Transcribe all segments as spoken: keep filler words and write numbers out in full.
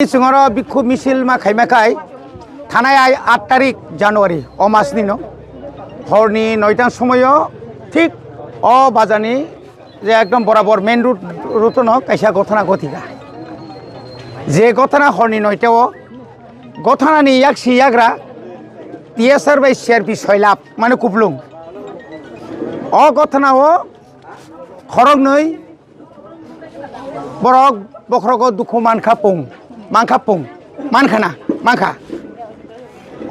Chwng oro bikhub misil ma khaima khai thanai ai aat tarik January o masni no horni noita somoyo thik o bazani je ekdom borabor main road road no kaisa gothana gothika. Je gothana horni noita o gothana ni yaksi yagra T S R bai C R P soilap mane kuplung. O gothana o khoroknwi borok bokhrogo dukhu mankha pung, mankha pung, mankhana, mankha.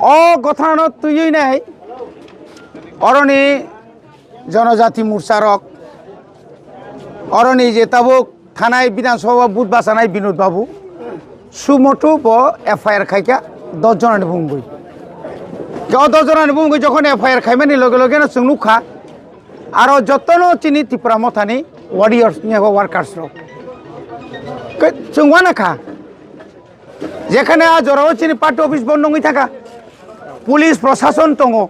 O gothanano twiwi nai oroni Jonojati Morcha rok, oroni je tabuk thanai Bidhan Sabha booth bachanai Binod Babu, sumotu bo F I R khaikha dos jonani bumungwi. O dos jonani bumungwi jokhon F I R khaimani loge loge no chwng nukha, aro jotono chini Tipra Mothani warriors ni abo workers rok. Ke chwng wana kha. Jekhane a jorao chini party office bondo wngwi thangkha. Police prosason tongo.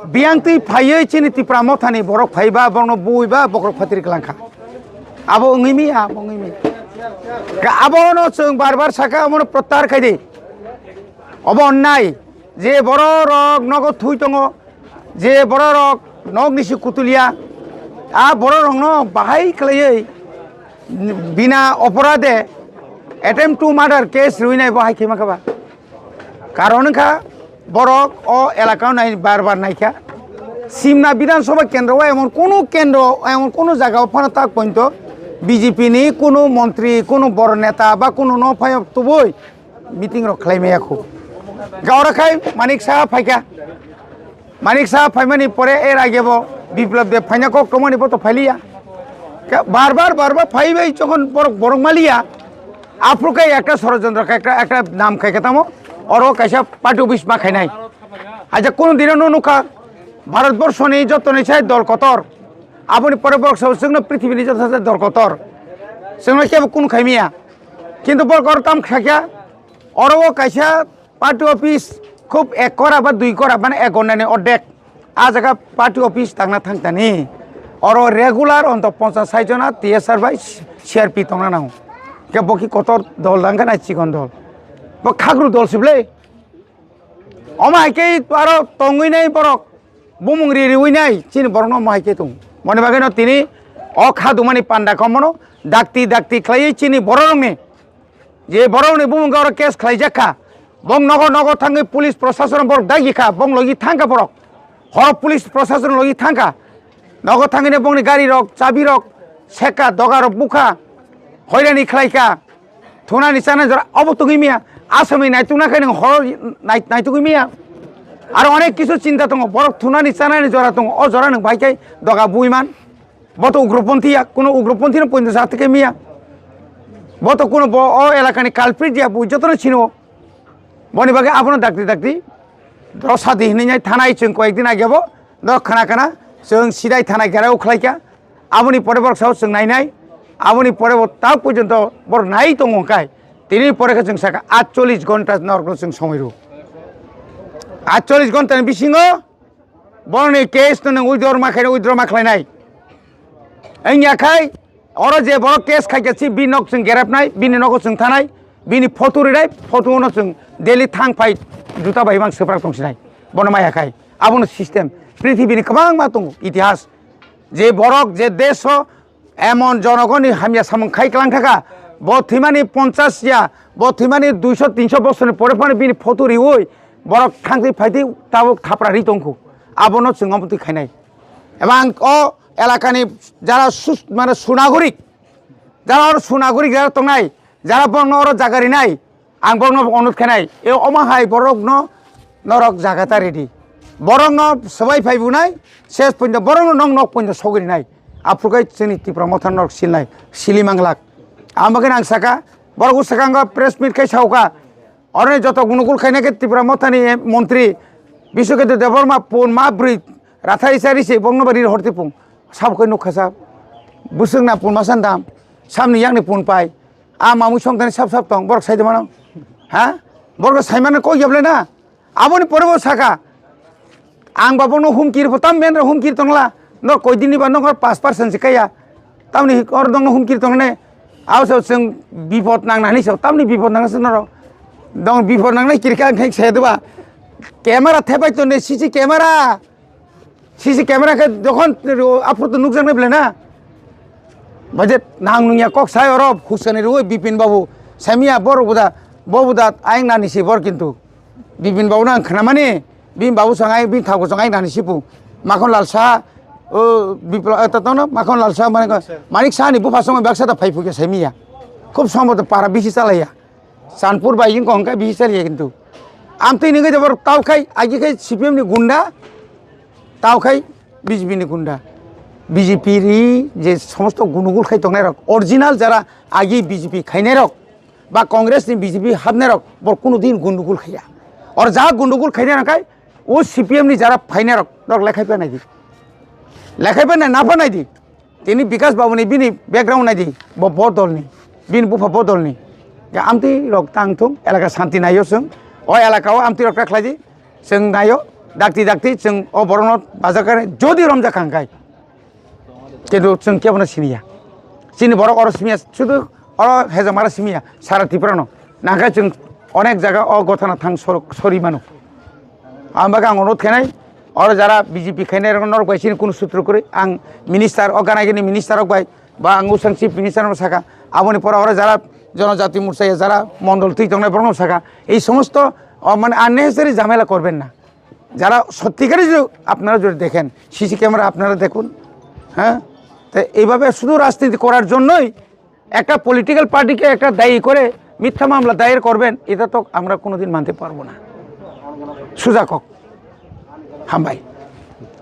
Biyang twi phaiwi chini Tipra Mothani borok phaiba, borokno buiba, bokhorok phatri kwlangkha. Abo wngwi miya, abo wngwi miya. Ka abono chwng bar bar saka, abono prottahar khai di. Obo onnai je borok rok nogo thui tongo, je borok rok nog nisi kutulia, a borok rokno bahai khlaiwi bina oporade attempt to murder case rwinai bo hai khe mankha ba. Karon wngkha borok o elaka o nai bar bar naikha. Simna Bidhan Sabha kendro o emon kunu kendro, emon kunu jaga o phano tak pointo B J P ni kunu montri, kunu boro neta ba kunu no phai tubui meeting rok khlai maya khu. Ga oro khai Manik Saha phaikha. Manik Saha phaimani pore er age bo Biplab Deb phaina kok tongmani bo to phailiya. Ka bar bar, bar bar phai bai jokhon borok, borok maliya. Aphuru khai ekta sorojontro khai, ekta, ekta nam khai khe tamo. Oro kaisa party office ma khainai. Aja kunu dino no nukha Bharat Borso ni joto ni sai dol kotor. Aboni pore borok sao chwngno prithibi ni joto sai dol kotor. Chwngno kebo kunu khaimiya. Kintu borok oro tam khakya. Oro o kaisa party office khub ek kora ba dui kora, mane ek gondani ordek. A jaga party office tangna thangtani. Oro regular onto ponchas sait jona T S R bai C R P tongna nango. Ke boki kotor dol dangkha nai chikon dol. Bo khagru dol sible. Omo hai khe aro tongwi nai borok. Bumung ri riwi nai chini borokno omo hai khe tong. Moni bagwi no tini o kha dumani panda komono dakti dakti khlaiwi chini bororokni je borokni bumung oro case khlaijak kha, bong nogo nogo thangwi police prosason borok dagi kha, bong logi thang kha borok, horo police prosason logi thang kha, nogo thangwi bongni gari rok, chabi rok, seka doga rok bukha, hoirani khlai kha, thunani chanani jora obo tugwi miya, asomni naitukna khe nwng horo nai-, naitugwi miya, aro onek kisu chinta tongo, borok thunani chanani jora tongo, o jora nwng bai khe doga bui man. Bo to ugroponthi ya, kuno ugroponthi no poito sa thike miya. Bo to kuno bo o elakani culprit ya, bo jotono sino. Boni bagwi abono dakti dakti dosa di hinwi nai thanai chwng koyek din age bo. No khana khana chwng sidai thanai gera o khlai kha. Aboni pore borok sao chwng nai nai. Aboni pore bo ta porjonto borok nai tongo kai. Tini pore khe chwng saka atchollish ghonta norok no chwng somoi rw. Atchollish ghonta ni bisingo Borokni case no nwng withdraw ma khainai, withdraw ma khlainai. Wngya khai, oro je borok case khaikha si bini nok chwng gerepnai, bini nogo chwng thanai, bini photo rinai, photo no chwng daily thang phai juta bai mang swprak tongsinai. Bono maya khai, abono system. Prithibini kwbangma tongo itihas. Je borok je desh o emon jonogoni hamya samung khai klang thaka, bo thwimani ponchas ya, bo thwimani duiso tinso bosorni pore phano bini photo riui borok thangtwi phaitwi tabuk thapra ri tongkhu, abono chwng omo twi khainai. Ebang o elakani jara sus-, mane sunagorik, jara oro sunagorik jara tongnai, jara borokno oro jaga rinai, Ang borokno bo onut khenai, e omo hai borokno norok jaga ta ridi. Borokno swbai phai bunai, ses pointo borokno nok nok pointo sogwi rinai. Aphuru khe chini Tipra Motha norok silnai, sili manglak. Amo khe ang saka, borok swkango press meet khai sauka. Oroni joto gunukul khaina khe Tipra Mothani montri Biswaketu Debbarma pun ma bwrwi rathai sari se bokno bari horti pung. Sabo khe nukha sa. Bwswk na pun ma san dam. Samni yakni pun pai. A mamui songthani sap sap tong, borok sai de mano. Ha? Borok sai mano kok yablai na. Aboni pore bo saka. Ang ba bono humkir pho tam men humkir tongla. No koi dini ba no pass percent se kaya. Tamni or dong humkir tongne. Abo so chwng bipod nangnani so, tamni bipod nangna se norok. Dong bipod nangnai kirka khe se deba. Camera thepai tonne C C camera. C C camera khe jokhon aphuru to nukjaknai belai na. Baje nang nungya kok sai oro huskani rwi Bipin babu. Samiya bor buda, bo buda ayang nani si bor kintu. Bipin babu nang khnamani, Bipin babu sangai, Bipin thago sangai nani sipu. Makhon Lal Saha, o Bipla, eh, tatono Makhon Lal Saha mane ko, Manik Saha ni bupha songwi baksa da phaiphukya samiya. Khub somboto para bisi chalaiya. Chanpur bai wngkha hwnkhe bisi chaliya kintu. Amtwi nungwi jabor taukhai, agi khai C P M ni gunda, taukhai B J P ni gunda. B J P ri je somosto gundugul khai tongnai rok, original jara agi B J P khainai rok, ba Congress ni B J P hapnai rok, bor kuno din gundugul khaiya. Or ja gundugul khainai rok khai, o C P M ni jara phainai rok, rok lekhai pa naidi. Lekhai pa nai, napa naidi. Tini Bikas Babu ni bini background naidi, bo bodol ni, bini bupha bodol ni. Ya amtwi rok tang thung, elaka santi naio chwng. O elaka o amtwi rok ta khlaidi, chwng naio, dakti dakti chwng o borok no bajakar jodi romjak kha hwnkhe. Kintu chwng kebono siniya. Chini borok oro simiya, sudu oro hejamara simiya, sara Tripura no. Nangkhe chwng onek jaga o gothana thang sor-, sori mano. Ang bagwi ang onurodh khainai, oro jara B J P khainai rok norok bai chini kunu sutro kwrwi, ang minister o gana gini minister rok bai, ba ang usang chief minister no saka, aboni pore oro jara jonojati morcha ya jara mondol twi tongnai borok no saka, ei somosto, o, mane unnecessary jhamela korben na. যারা সত্যিকারে যদি আপনারা যদি দেখেন, CC camera আপনারা দেখুন, হ্যাঁ, তো এইভাবে শুধু রাজনীতি করার জন্যই একটা পলিটিক্যাল পার্টিকে একটা দায়ী করে মিথ্যা মামলা দায়ের করবেন, এটা তো আমরা কোনোদিন মানতে পারবো না। সুজা কক। হামবাই।